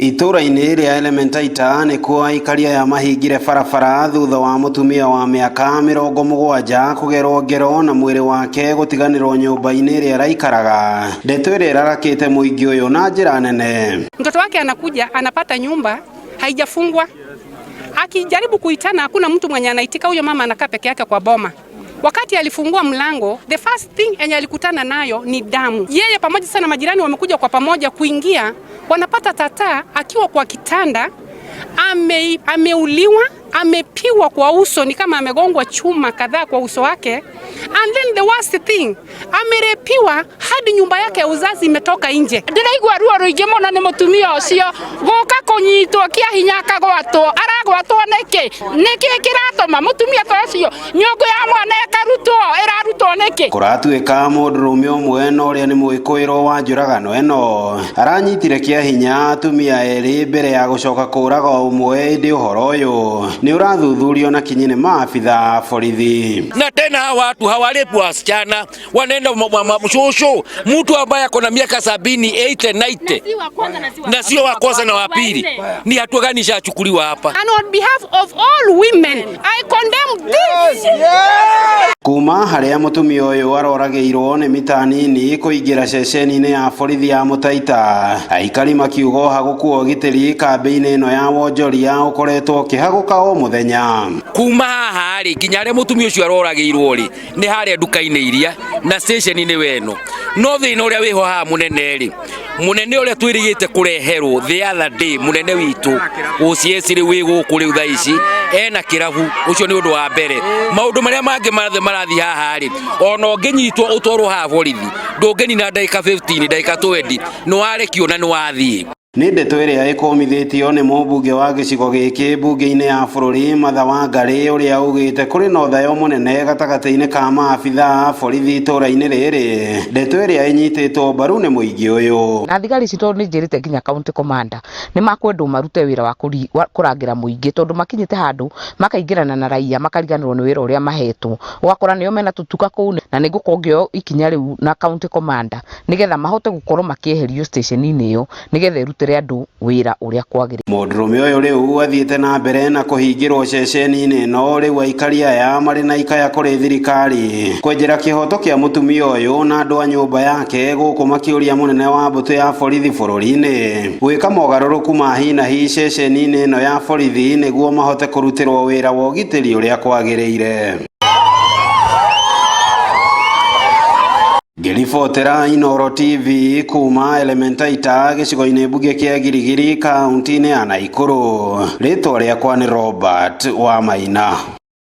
Itũra-inĩ rĩa Elementaita nĩkuo aikari aya mahingire barabara thutha wa mũtumia wa mĩaka 70 kũgerwo ngero na mwĩrĩ wake gũtiganĩrwo nyũmba-inĩ ĩrĩa araikaraga. Ndeto ĩrĩa ĩrarakĩte mũingĩ ũyũ na njĩra nene. Mtoto wake anakuja anapata nyumba haijafungwa, akijaribu kuitana hakuna mtu mwenye anaitika. Huyo mama anakaa peke yake kwa boma. Wakati alifungua mlango, the first thing enye alikutana nayo ni damu. Yeye pamoja sana majirani wamekuja kwa pamoja kuingia, wanapata tata akiwa kwa kitanda ameuliwa, amepigwa kwa uso, ni kama amegongwa chuma kadhaa kwa uso wake. And then the worst thing, amerepiwa hadi nyumba yake ya uzazi imetoka nje. Ndĩraigua ruo rũingĩ mũno nĩ mũtumia ũcio gũka kũnyitwo kĩa hinya akagwatwo, aragwatwo nĩkĩ? Nĩkĩ kĩratũma mũtumia ta ũcio nyũngũ ya mwana ĩkarutwo, ĩrarutwo nĩkĩ? Kũratuĩka mũndũrũme ũmwe na ũrĩa nĩ mwĩkũĩrwo wa njũragano ĩno aranyitire kĩa hinya atumia erĩ mbere ya gũcoka kũraga ũmwe, ĩndĩ ũhoro ũyũ nĩ ũrathuthurio na kinyi nĩ maabitha a borithi. Na tena hawa watu hawalepi wasichana, wanaenda mshosho, mtu ambaye ako na miaka 70, 80, 90 na sio wa kwanza na wa pili. Ni hatua gani ishachukuliwa hapa? And on behalf of all women, I condemn this. Kuma harĩa mũtumia ũyũ aroragĩirwo nĩ mita nini kũingĩra ceceni-inĩ ya borithi ya Mũtaita, aikari makiuga ũhagũku wa ũgitĩri kambĩ-inĩ ĩno ya wonjoria ũkoretwo ũkĩhagũka o mũthenya. Kuma haha rĩ nginya harĩa mũtumia ũcio aroragĩirwo rĩ nĩ harĩa nduka-inĩ iria na station-inĩ weno. No thĩna ũrĩa wĩho haha mũnene rĩ, mũnene ũrĩa twĩrĩgĩte kũreherwo the other day, mũnene witũ OCS rĩu wĩ gũkũ rĩu thaa ici ena kĩrabu, ũcio nĩ ũndũ wa mbere. Maũndũ marĩa mangĩ mothe marathiĩ haha rĩ, ona ũngĩnyitwo ũtwarwo haha borithi ndũngĩnina ndagĩka 15, ndagĩka 20 nĩ warekio na nĩ wathiĩ. Nĩ ndeto ĩrĩa ĩkũmithĩtio nĩ mũmbunge wa gĩcigo gĩkĩ mbunge-inĩ ya bũrũri Martha Wangari, ũrĩa augĩte kũrĩ na ũthayo mũnene gatagatĩ-inĩ ka maabitha a borithi itũra-inĩ rĩrĩ, ndeto ĩrĩa ĩnyitĩtwo mbaru nĩ mũingĩ ũyũ. Na thigari ici tondũ nĩ njĩrĩte nginya county commander nĩ makwendwo marute wĩra wa kũrangĩra mũingĩ, tondũ makinyĩte handũ makaingĩrana na raia makariganĩrwo nĩ wĩra ũrĩa mahetwo, ũgakora nĩo mena tũtuka kũu, na nĩ ngũkorwo ngĩoya ikinya rĩu na county commander nĩgetha mahote gũkorwo makĩeherio station-inĩ ĩyo nĩgetha ĩrutĩre andũ wĩra ũrĩa kwagĩrĩire. Mũndũrũme ũyũ rĩu athiĩte na mbere na kũhingĩrwo ceceni-inĩ ĩno, rĩu aikari aya marĩ na ikaya kũrĩ thirikari kwenjera kĩhoto kĩa mũtumia ũyũ na andũ a nyũmba yake, gũkũ makĩũria mũnene wa mbũtũ ya borithi bũrũri-inĩ gwĩka mogarũrũku ma hi na hi ceceni-inĩ ĩno ya borithi nĩguo mahote kũrutĩrwo wĩra wa ũgitĩri ũrĩa kwagĩrĩire. Ngĩribotera Inooro TV kuma Elementaita gĩcigo-inĩ mbunge kĩa Girigiri kaunti-inĩ ya Naikuru, rĩtwa rĩakwa nĩ Robert Wamaina.